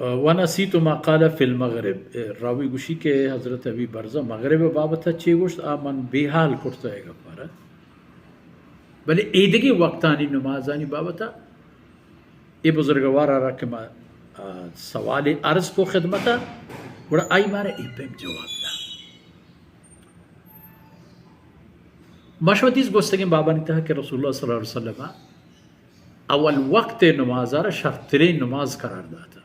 ونسیت ما قال فی المغرب، راوی گوشی کہ حضرت ابی برزہ مغرب بابت چی گوشت، آ من بے حال کرتا اے گپارا۔ بلے ایدگی وقتانی نمازانی بابت اے بزرگوار را کہ ما، آ، سوال عرض کو خدمت، گڑا آئی مارا اے پیم جواب دا۔ ما شما دیست گوستگیں بابانی تہا کہ رسول اللہ صلی اللہ علیہ وسلم اول وقت نماز را شرترین نماز قرار داتا۔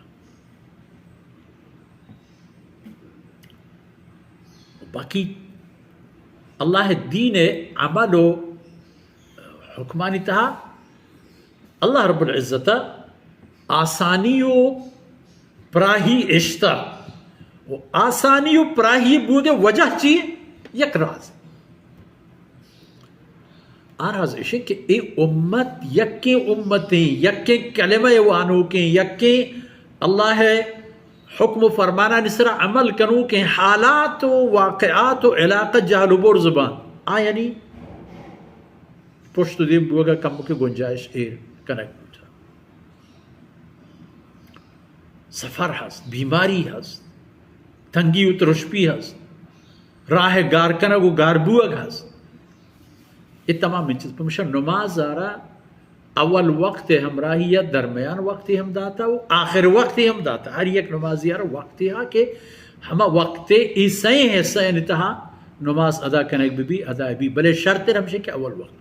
باقی اللہ دین عمل و حکمانی تہا اللہ رب العزت آسانی و پراہی اشتا۔ و آسانی و پراہی بودے وجہ چی؟ یک راز۔ آ راز اشیں کہ اے امت یکیں امتیں، یکیں کلمہ وانوکیں، یکیں اللہ حکم و فرمانانی سرا عمل کنوکیں، حالات و واقعات و علاقہ جہل و برز باں، آ یعنی پشت و دیم بوگا کمکے گنجائش ایر کنگ بوتا۔ سفر ہست، بیماری ہست، تنگی و ترشپی ہست، راہ گار کنگ و گار بوگ ہست۔ اے تمام چیز پمشا نماز آرا اول وقت ہمراہی یا درمیان وقت ہم داتا و آخر وقت ہم داتا۔ ہر یک نمازی آرا وقت ہا کہ ہما وقت ای سئیں حصہ انتہا نماز ادا کنگ بی، ادا بی، بلے شرط ہمشہ کہ اول وقت۔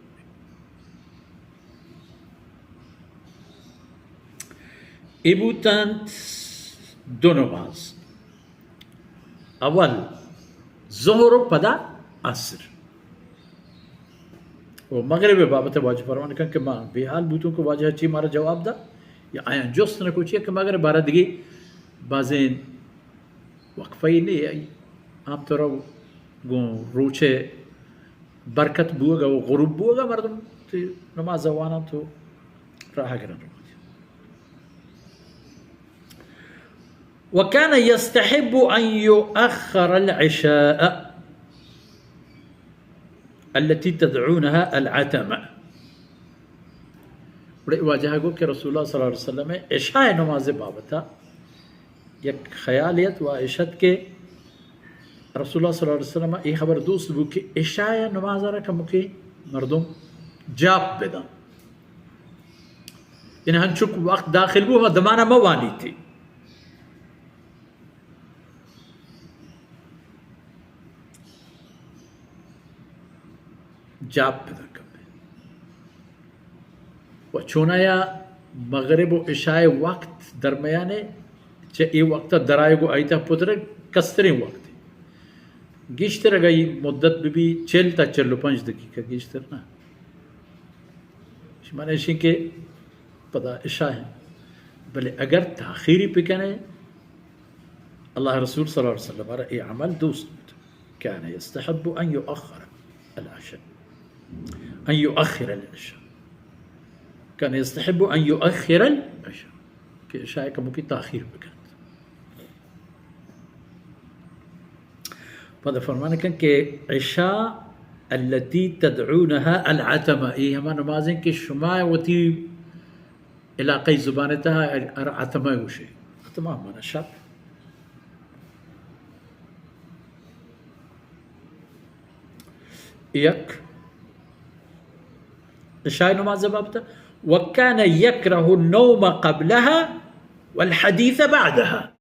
اے بوتنت دو نماز، اول ظہر و پدا عصر۔ و مغرب بابت واجہ فرمان کن کہ ما بے حال بوتوں کہ واجہ چی مارا جواب دا، یا آیاں جست نہ کو چیا کہ مغرب بارہ دگی بازیں وقفہ ای نے، عام طور گوں روچے برکت بوگا و غروب بوگا مردم تی نماز وانان تو راہ گرن روان۔ وكان يستحب أن يؤخر العشاء التي تدعونها العتمة۔ بڑے واجہ گو کہ رسول اللہ صلی اللہ علیہ وسلم عشاء نماز بابتا یک خیالیت و اشت کہ رسول اللہ صلی اللہ علیہ وسلم اے خبر دوست بو کہ عشاء نماز را کمکے مردم جاپ بدن۔ یعنی ہنچک وقت داخل بو، ہما دمانا مہ وانیتی۔ جاپ بدن کمے۔ و چونایا مغرب و عشاء وقت درمیانے، چہ اے وقت درائے گو آئی تہا پترگ کستریں وقت۔ گیشتر اگہ ای مدت بہ بی چل تا چل و پنچ دقیقہ، گیشتر نہ۔ شما نشین کہ پدا عشاء ہیں۔ بلے اگر تاخیری پکنے، اللہ رسول صلی اللہ علیہ وسلم را اے عمل دوست بود۔ كان يستحب أن يؤخر العشاء، أن يؤخر العشاء، كان يستحب أن يؤخر العشاء، کہ عشاء کمکی تاخیر بکنت۔ پدا فرمان کن کہ عشاء التي تدعونها العتمة، اے ہما نمازیں کہ شما وتی علاقہ زبان تہا ار عتمہ گوشے۔ عتمہ مانا شپ۔ یک عشاء نماز بابتا، وكان يكره النوم قبلها والحديث بعدها۔